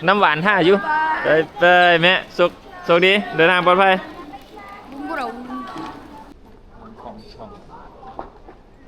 ນ້ຳຫວານຖ້າຢູ່. ໄປ ໄປແມ່ ໂຊກ ໂຊກດີ ເດີນທາງປອດໄພ.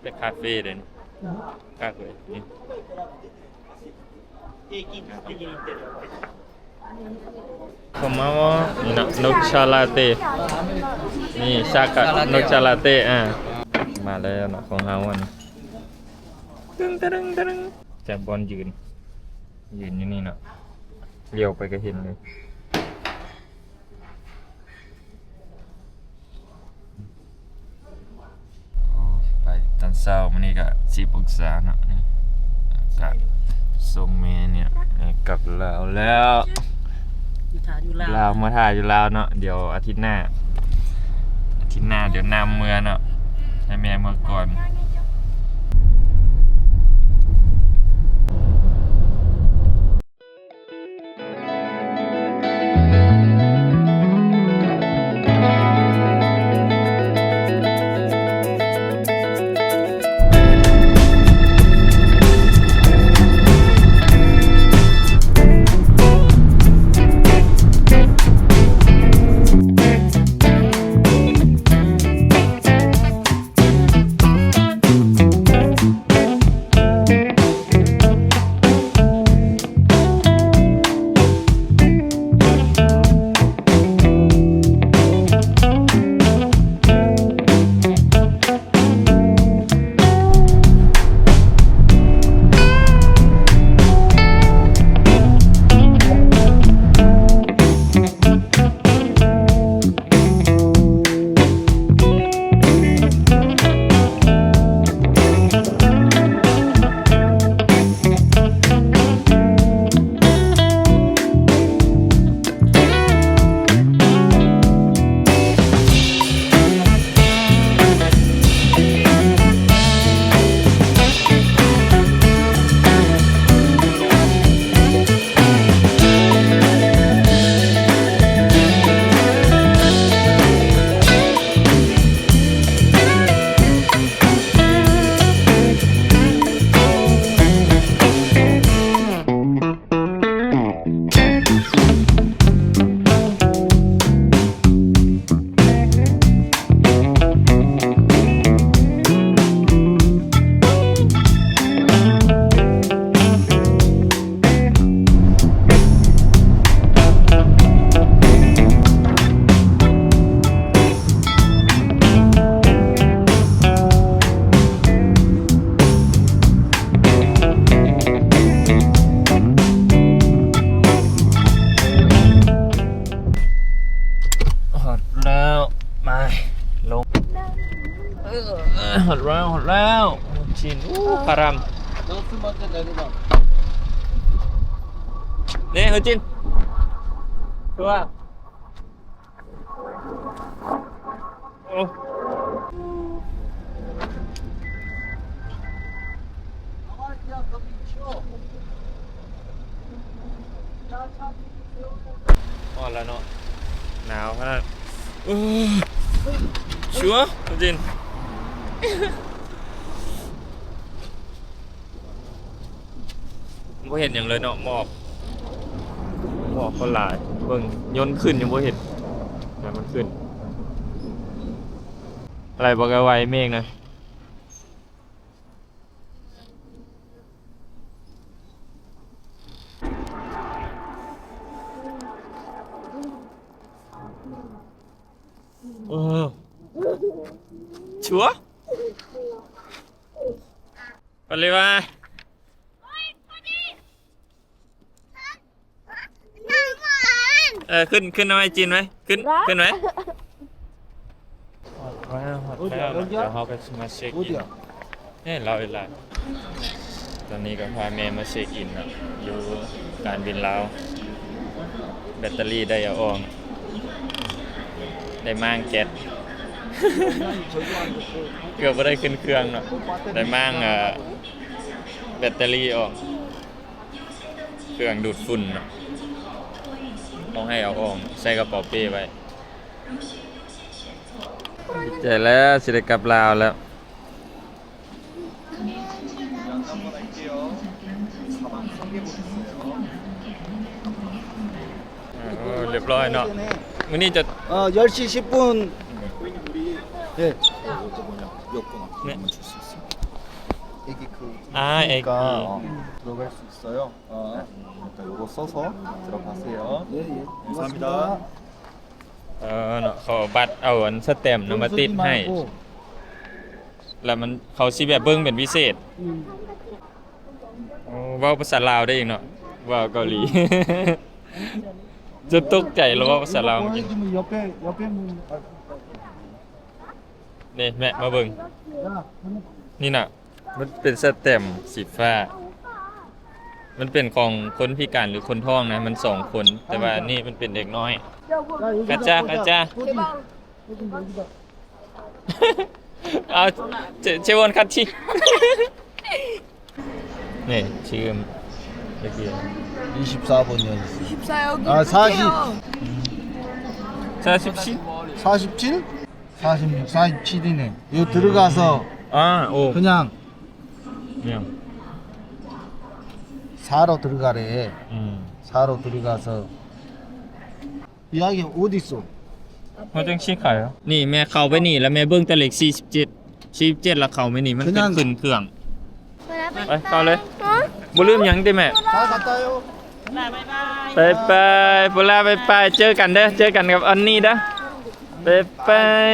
ເປັນຄາເຟເດ້ນີ້ ຄັກເວີຍນີ້. ເຂົ້າມາບໍ່? ນີ້ເນາະ ນົກຊາລາເຕ ນີ້ຊາກະ ນົກຊາລາເຕ. ອ່າ ມາແລ້ວເນາະ ຂອງເຮົາອັນ ຕຶງຕະດຶງຕະດຶງ ຈາກບ່ອນຢືນ ຢືນຢູ່ນີ້ເນາະ ລ້ຽວໄປກໍເຫັນເລີຍ. ໂອ້ ໄປຕອນເຊົ້າມື້ນີ້ກະສິບອົງສາເນາະ ນີ້ກະສົ່ງແມ່ນີ້ ແມ່ກັບລາວແລ້ວ ຢູ່ຖ້າຢູ່ລາວ ລາວມາຖ້າຢູ່ລາວເນາະ. ດຽວອາທິດໜ້າ ອາທິດໜ້າດຽວນຳເມືອເນາະ ໃຫ້ແມ່ເມືອກ່ອນ. ຮອດແລ້ວ ໄປ ລົງ ເອີ ຮອດແລ້ວ ຮອດແລ້ວ ຈີນ ອູ້ ພາຣາມ ເດ້ ເຮີຈິນ ຄືວ່າ ໂອ້ ຮ້ອນແລ້ວເນາະ ໜາວຂະໜາດ ເອີ ຊົວ ຈິນ. ບໍ່ເຫັນຫຍັງເລີຍເນາະ ໝອກ ໝອກກໍຫຼາຍ ເບິ່ງ ຍົນຂຶ້ນຍັງບໍ່ເຫັນ ແຕ່ມັນຂຶ້ນ ອາໄລບໍ່ໄກໄວເມກນະ. ເອີ ຊົວ ໄປເລີຍວ່າ ເອີ ຂຶ້ນ ຂຶ້ນນຳໄອ້ຈິນໄວ້ ຂຶ້ນ ຂຶ້ນໄວ້. ຮອດແລ້ວ ຮອດແລ້ວເນາະ ດຽວເຮົາກໍຊິມາເຊັກອິນ ເອີ ລາວເວລາ ຕອນນີ້ກໍພາແມ່ມາເຊັກອິນເນາະ ຢູ່ການບິນລາວ ແບັດເຕີຣີໄດ້ເອົາອອກ ໄດ້ມ້າງແກັດ ເກືອບບໍ່ໄດ້ຂຶ້ນເຄື່ອງເນາະ ໄດ້ມ້າງ ເອີ ແບັດເຕີຣີອອກ ເຄື່ອງດູດຝຸ່ນເນາະ ຕ້ອງໃຫ້ເອົາອອກ ໃສ່ກະເປົາເປ້ໄວ້. ດີໃຈແລ້ວ ຊິໄດ້ກັບລາວແລ້ວ. ຮຽບຮ້ອຍເນາະ. ມື້ນີ້ຈະ 어, 열 시 십 분. 네. 여권 네. 한번 줄 수 있어요? 애기 그 아, 애기. 그러니까, 어, 들어갈 수 있어요. 어, 그러니까 요거 써서 들어가세요. 예, 예. 감사합니다. ເອີເນາະ ເຂົາເອົາບັດ ເອົາອັນສະແຕັມນຳມາຕິດໃຫ້ ແລ້ວມັນ ເຂົາຊິແບບເບິ່ງເປັນພິເສດ. ອືມ ໂອ້ ເວົ້າພາສາລາວໄດ້ອີກເນາະ ເວົ້າເກົາຫຼີ ຈົນຕົກໃຈລາວເວົ້າພາສາລາວເມື່ອກີ້. 네, ແມ່ ມາເບິ່ງ 야, ນີ້ນະ. ມັນເປັນສະແຕັມສີຟ້າ ມັນເປັນຂອງຄົນພິການ ຫຼື ຄົນທ້ອງນະ ມັນສອງຄົນ ແຕ່ວ່ານີ້ມັນເປັນເດັກນ້ອຍ. 가자, 가자. 아, 재원 같이. 네, 지금 여기 이십사 번. 이십사 여기 아, 사십. 사십칠? 사십칠? 사십육, 사십칠 이네. 여기 들어가서 아, 오. 그냥 그냥 사로 들어가래. 음. 사로 들어가서 여기 어디 있어? ເຮົາຈັ່ງຊິຂາຍ. ນີ້ແມ່ເຂົ້າໄປນີ້ ແລ້ວແມ່ເບິ່ງແຕ່ເລກສີ່ສິບເຈັດ ສີ່ສິບເຈັດ ແລ້ວເຂົ້າໄປນີ້ ມັນເປັນຂຶ້ນເຄື່ອງ. ໄປ ເຂົ້າເລີຍ. ບໍ່ລືມຫຍັງຕິແມ່? 잘 갔다 와요. ບາຍບາຍ ພຸ້ນລະ ບາຍບາຍ ເຈີກັນເດີ ເຈີກັນກັບອັນນີ້ເດີ ບາຍບາຍ.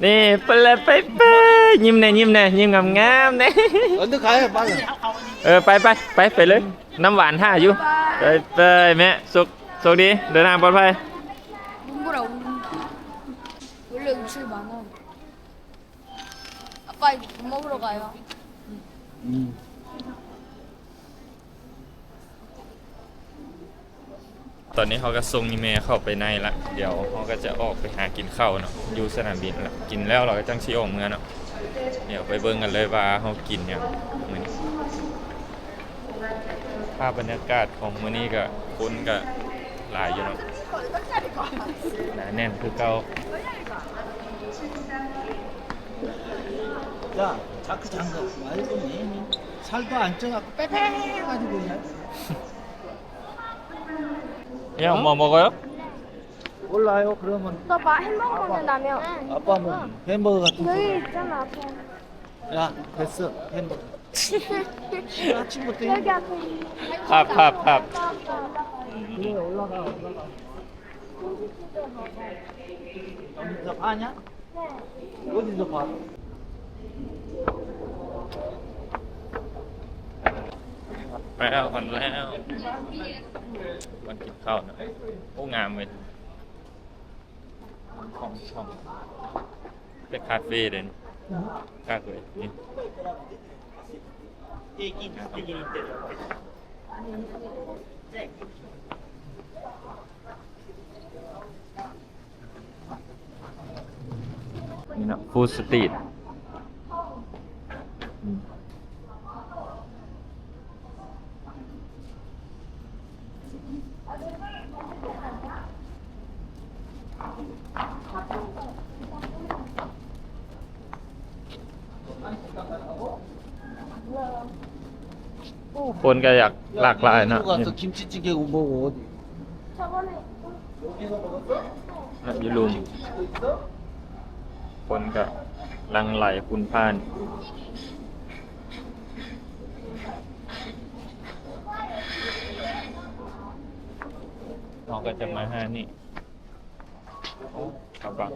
ນີ້ ເພິ່ນລະໄປ ໄປ ຍິ້ມແດ່ ຍິ້ມແດ່ ຍິ້ມງາມໆແດ່. 얼른 가요, 빨리. ເອີ ໄປ ໄປ ໄປ ໄປເລີຍ ນ້ຳຫວານຖ້າຢູ່. ໄປ ໄປ ແມ່ ໂຊກ ໂຊກດີ ເດີນທາງປອດໄພ. 눈보라, 울. 원래 음식이 많아. 아빠, 이거 밥 먹으러 가요. 음. ຕອນນີ້ເຮົາກໍສົ່ງອີ່ແມ່ເຂົ້າໄປໃນລະ ດຽວເຮົາກໍຈະອອກໄປຫາກິນເຂົ້າເນາະ ຢູ່ສະໜາມບິນລະ ກິນແລ້ວເຮົາກໍຈັ່ງຊິອອກເມືອເນາະ. ດຽວໄປເບິ່ງກັນເລີຍວ່າເຮົາກິນຫຍັງມື້ນີ້. ພາບບັນຍາກາດຂອງມື້ນີ້ກໍຄົນກໍຫຼາຍຢູ່ເນາະ ໜາແໜ້ນຄືເກົ່າ. 야, 자꾸 장가 말고 니 살도 안 쪄 갖고 빽빽 가지고 있네. 그냥 뭐 먹어요? 몰라요. 그러면 너 봐, 햄버거 먹는 라면. 아빠 뭐 햄버거 같은 거. 여기 있잖아, 앞에. 야, 됐어. 햄버거. 아침부터 여기 햄버거. 앞에 있는 밥, 밥, 밥. 그래, 올라가, 올라가. 여기서 파냐? 네. 어디서 파? ແລ້ວ ຮອດແລ້ວ ວັນກິນເຂົ້ານະ. ໂອ້ ງາມເວີຍ ຂອງ ຂອງ ເປັນຄາເຟເດ້ ຄັກເວີຍ ນີ້. ນີ້ເນາະ ຟູດສະຕຣີດ. ຄົນກໍຢາກຫຼາກຫຼາຍເນາະ. 여기 가서 김치찌개 먹어, 어디. 저번에 ຢູ່ລຸ່ມ ຄົນກໍຫຼັ່ງໄຫຼພຸ້ນຜ່ານ. ເຮົາກໍຈະມາຫານີ້ ໂອ້ ເຂົ້າບັງ.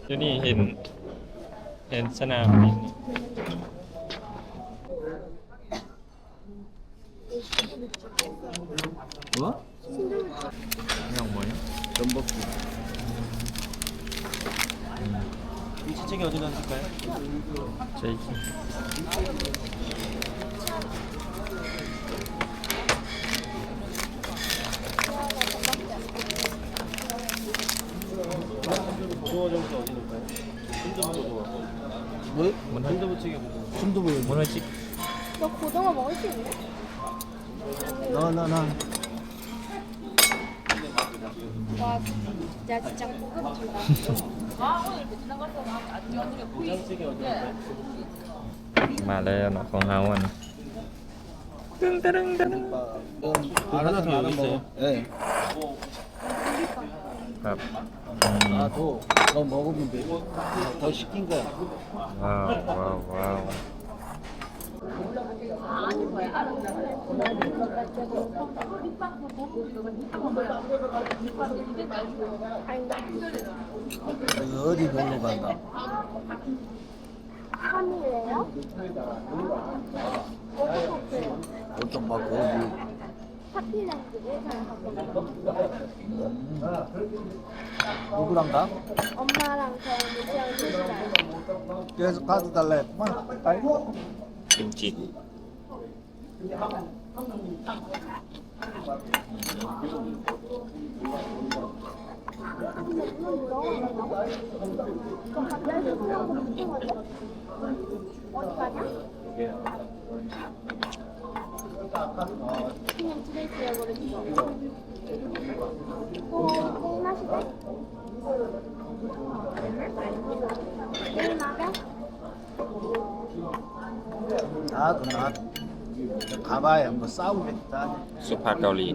ຢູ່ນີ້ເຫັນ ເຫັນສະໜາມບິນ. 뭐? 그냥 뭐냐? 전복국. 김치찌개 어디다 넣을까요? 저기. 고등어 정수 어디 넣을까요? 순두부. 뭐? 순두부찌개. 순두부. 문어찌개. 너 고등어 먹을 수 있니? 나, 나, 나. 와, 야, 진짜 고급지다. ມາແລ້ວເນາະ ຂອງເຮົາອັນ ຕຶງຕະດຶງຕະດຶງ. 아, 하나 더 나눠 먹어. 예. ຄັບ ອືມ 아, 더, 더 먹으면 돼. 더 시킨 거야. ວ້າວ ວ້າວ ວ້າວ. 여기 어디 놀러 간다. 삼 일에요? 어디서? 보통 막 거기 파티랜드 예산. 음. 누구랑 가? 엄마랑 저, 유지랑 셋이랑. 계속 가도 달라 했구만. 아이고. 김치. 어디 가냐? 그냥 집에 있어요, 그래도. 어, 게임 하시대? 게임 하게? 다, 다 가봐야 뭐 싸우겠다. ສຸພາບເກົາຫຼີ.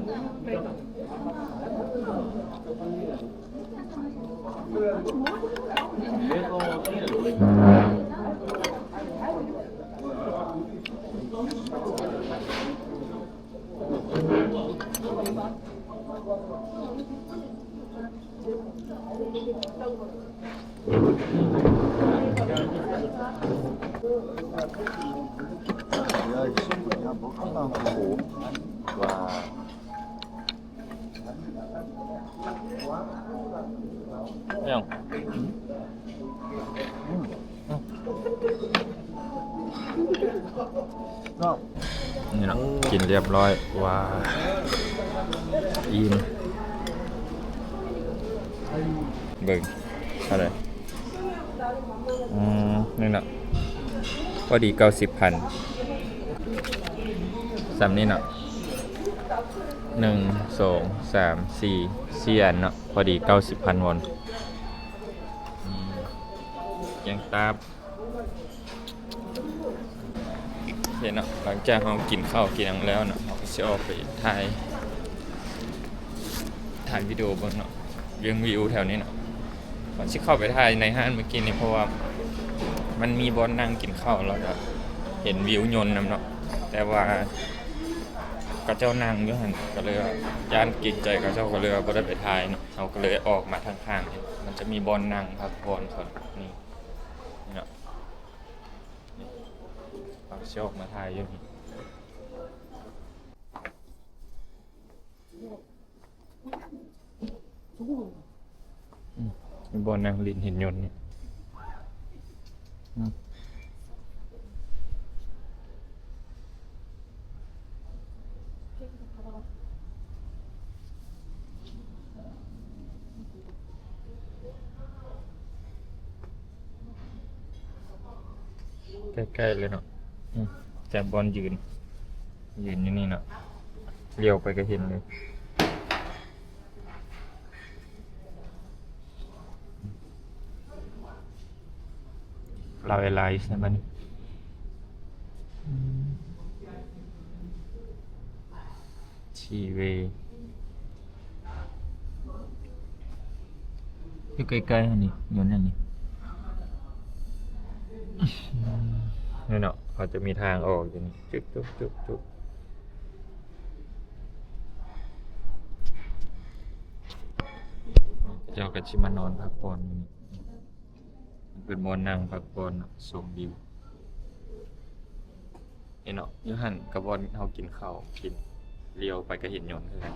야, 이 친구, 야, 뭐 하나. ໂອ້ ວ້າວ. ຫຍັງ? ອືມ ອືມ ເນາະ ນີ້ເນາະ ໂອ້ ກິນລຽບຮ້ອຍ. ວ້າ ອີ່ມ ເບິ່ງ ເທົ່າໃດ? ອືມ ນີ້ເນາະ ພໍດີເກົ້າສິບພັນ ສ່ຳນີ້ເນາະ ໜຶ່ງ ສອງ ສາມ ສີ່ ສີ່ອັນເນາະ ພໍດີເກົ້າສິບພັນວອນ. ອືມ ແກງຕັບ. ໂອເຄເນາະ ຫຼັງຈາກເຮົາກິນເຂົ້າກິນຫຍັງແລ້ວເນາະ ເຮົາກໍຊິອອກໄປຖ່າຍ ຖ່າຍວິດີໂອເບິ່ງເນາະ ເບິ່ງວິວແຖວນີ້ເນາະ. ວ່າຊິເຂົ້າໄປຖ່າຍໃນຮ້ານມື້ກີ້ນີ້ ເພາະວ່າມັນມີບ່ອນນັ່ງກິນເຂົ້າ ແລ້ວກໍເຫັນວິວຍົນນຳເນາະ ແຕ່ວ່າເຂົາເຈົ້ານັ່ງຢູ່ຫັ້ນ ກໍເລີຍວ່າຢ້ານເກງໃຈເຂົາເຈົ້າ ກໍເລີຍວ່າບໍ່ໄດ້ໄປຖ່າຍເນາະ. ເຮົາກໍເລີຍອອກມາທາງຂ້າງນີ້ ມັນຈະມີບ່ອນນັ່ງພັກຜ່ອນເຂົານີ້ ນີ້ເນາະ ນີ້ ເຮົາຊິອອກມາຖ່າຍຢູ່ນີ້. ອືມ ມີບ່ອນນັ່ງຫຼິ້ນເຫັນຍົນນີ້. ອືມ ໃກ້ໆເລີຍເນາະ ອືມ ຈາກບ່ອນຢືນ ຢືນຢູ່ນີ້ເນາະ ຫຼຽວໄປກໍເຫັນເລີຍ. ລາວແອລາຍນະບັດນີ້ ອືມ ຊີເວ ຢູ່ໃກ້ໆຫັ້ນນີ້ ຢູ່ນັ້ນນີ້ ນີ້ເນາະ ເຂົາຈະມີທາງອອກຢູ່ນີ້ ຈຸບໆໆໆ. ເຂົາເຈົ້າກໍຊິມານອນພັກຜ່ອນຢູ່ນີ້ ເປັນບ່ອນນັ່ງພັກຜ່ອນເນາະ ຊົມວິວ. ນີ້ເນາະ ຢູ່ຫັ້ນກໍບ່ອນເຮົາກິນເຂົ້າ ກິນ ຫຼຽວໄປກໍເຫັນຍົນຄືກັນ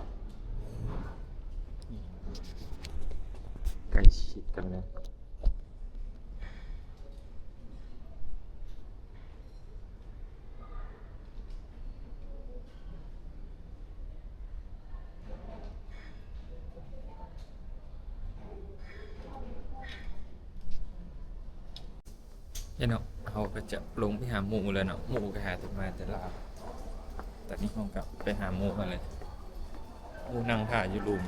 ໃກ້ຊິດກັນເລີຍ. ເຫັນເນາະ ເຮົາກໍຈະລົງໄປຫາໝູ່ແລ້ວເນາະ ໝູ່ກໍຫາແຕ່ມາແຕ່ລາວ. ຕອນນີ້ເຮົາກໍໄປຫາໝູ່ກັນເລີຍ ໝູ່ນັ່ງຖ້າຢູ່ລຸ່ມ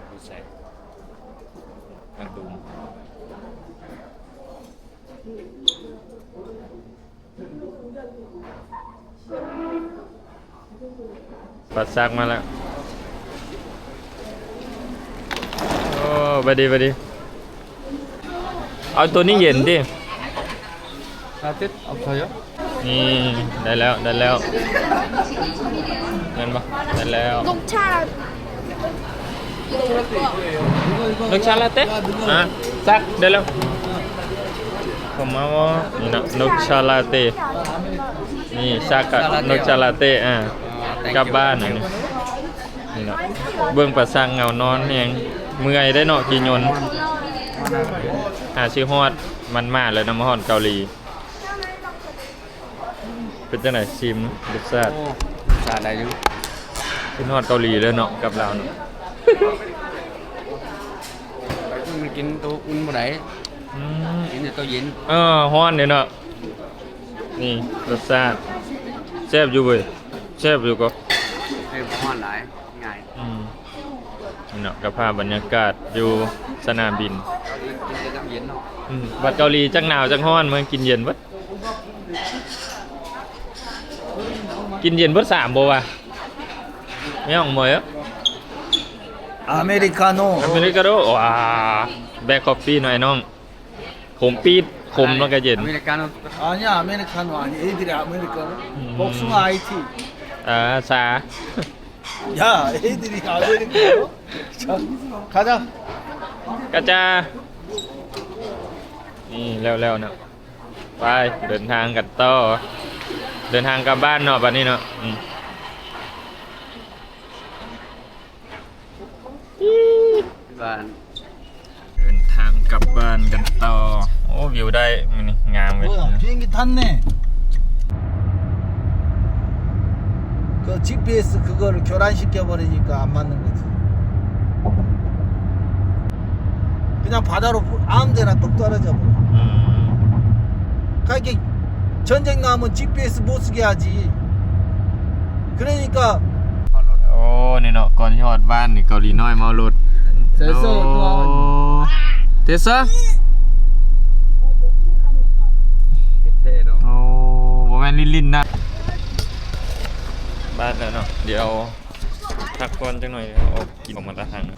ຢູ່ໃສ? ນັກດຸ່ມ ປັດສັກມາແລ້ວ. ໂອ້ ບາດດີ ບາດດີ. ເອົາໂຕນີ້ເຢັນຕິ. ນີ້ ໄດ້ແລ້ວ ໄດ້ແລ້ວ ແມ່ນບໍ່? ໄດ້ແລ້ວ. 녹차. 녹차 라떼? ອາ ສັກ ໄດ້ແລ້ວ. ເຂົ້າມາບໍ່? ນີ້ເນາະ 녹차 라떼. ນີ້ ສັກກັບ 녹차 라떼. ອາ ກັບບ້ານອັນນີ້. ນີ້ເນາະ ເບິ່ງປາສັກເຫງົານອນແຮງ ເມື່ອຍໄດ໋ເນາະ ຂີ່ຍົນ. ຫາຊິຮອດ ມັນມາແລ້ວນຳ ມາຮອດເກົາຫຼີ. ເປັນຈັ່ງໃດ? ຊີມລົດຊາດ. ໂອ້ ລົດຊາດໄດ້ຢູ່. ຂຶ້ນຮອດເກົາຫຼີເລີຍເນາະ ກັບລາວເນາະ. ມັນກິນໂຕອຸ່ນບໍ່ໄດ້. ອືມ ກິນແຕ່ໂຕເຢັນ. ເອີ ຮ້ອນເດ້ເນາະ. ນີ້ ລົດຊາດ ແຊບຢູ່ເວີຍ. ແຊບຢູ່ກໍ ແຊບ ຮ້ອນຫຼາຍ ງ່າຍ. ອືມ ນີ້ເນາະ ກະພາບບັນຍາກາດຢູ່ສະໜາມບິນ. ເກົາຫຼີກິນແຕ່ນ້ຳເຢັນເນາະ. ອືມ ບັດເກົາຫຼີຈັກໜາວຈັກຮ້ອນ ມັນກິນເຢັນເບິດ. ກິນເຢັນເບິດສາມບໍ່ວະ? ແມ່ນບໍ່? ອາເມລິກາໂນ ອາເມລິກາໂນ. ວ້າ ແບລັກຄອບຟີ້ເນາະ ໄອ້ນ້ອງ. ຂົມປີດ ຂົມແລ້ວກໍເຢັນ. 아메리카노. 아니야, 아메리카노 아니야. 애들이 아메리카노. 음. 복숭아 아이티. 아, 사. 야, 애들이 아메리카노. 자, 가자. 가자. ນີ້ແລ້ວໆນະ ໄປເດີນທາງກັນຕໍ່ ເດີນທາງກັບບ້ານເນາະ ບັດນີ້ເນາະ. ອືມ ບ້ານ ເດີນທາງກັບບ້ານກັນຕໍ່. ໂອ້ ວິວໄດ້ມື້ນີ້ງາມເວີຍ. 뭐야, 비행기 탔네. 그 지피에스 그거를 교란시켜버리니까 안 맞는 거지. 그냥 바다로 아무 데나 뚝 떨어져 버려. 음. 그러니까 이게 전쟁 나면 지피에스 못 쓰게 하지. 그러니까. ໂອ້ ນີ້ເນາະ ກ່ອນຊິຮອດບ້ານນີ້ ເກົາຫຼີນ້ອຍເມົາລົດ. 됐어. 어. 됐어? 어, ບໍ່ແມ່ນຫຼິ້ນໆນະ. ບ້ານແລ້ວເນາະ ດຽວພັກຜ່ອນຈັກໜ່ອຍ ອອກກິນຂອງມາລາທັງ. ໂ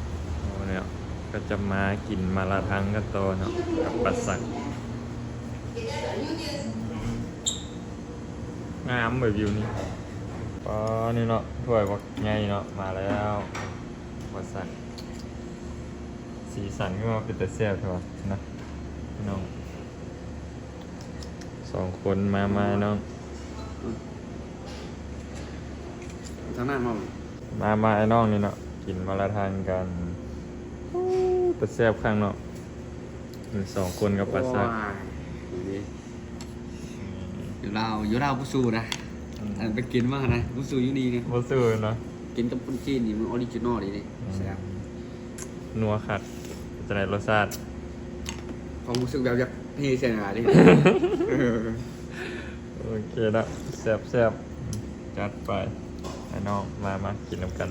ອ້ ແລ້ວກໍຈະມາກິນມາລາທັງກັນຕໍ່ເນາະ ກັບປາສັກ. ງາມເວີຍວິວນີ້. ປາ ນີ້ເນາະ ຖ້ວຍບັກໃຫຍ່ເນາະ ມາແລ້ວ ປາສັກ. ສີສັນຄືວ່າເປັນຕາແຊບແທ້ວະນະ ພີ່ນ້ອງ. ສອງຄົນ ມາ ມານ້ອງ ທາງນັ້ນມາ ມາ ມາ ໄອ້ນ້ອງນີ້ເນາະ ກິນມາລາທັງກັນ. ໂອ້ ຕາແຊບຄັກເນາະ ສອງຄົນກັບປາສັກ. ໂອ້ຍ ຢູ່ລາວ ຢູ່ລາວບໍ່ສູ້ນະ. ອືມ ອັນໄປກິນມາຫັ້ນນະ ບໍ່ສູ້ຢູ່ນີ້ນະ ບໍ່ສູ້ເນາະ. ກິນກັບຄົນຈີນນີ້ມັນອໍຣິຈິນອລອີ່ຫຼີ. ອືມ ແຊບ ນົວຄັກ. ເປັນຈັ່ງໃດລົດຊາດ? ຄວາມຮູ້ສຶກແບບຢາກເທໃສ່ໜ້າເດ້. ໂອເຄເນາະ ແຊບໆ ຈັດໄປ ໄອ້ນ້ອງ ມາ ມາກິນນຳກັນ.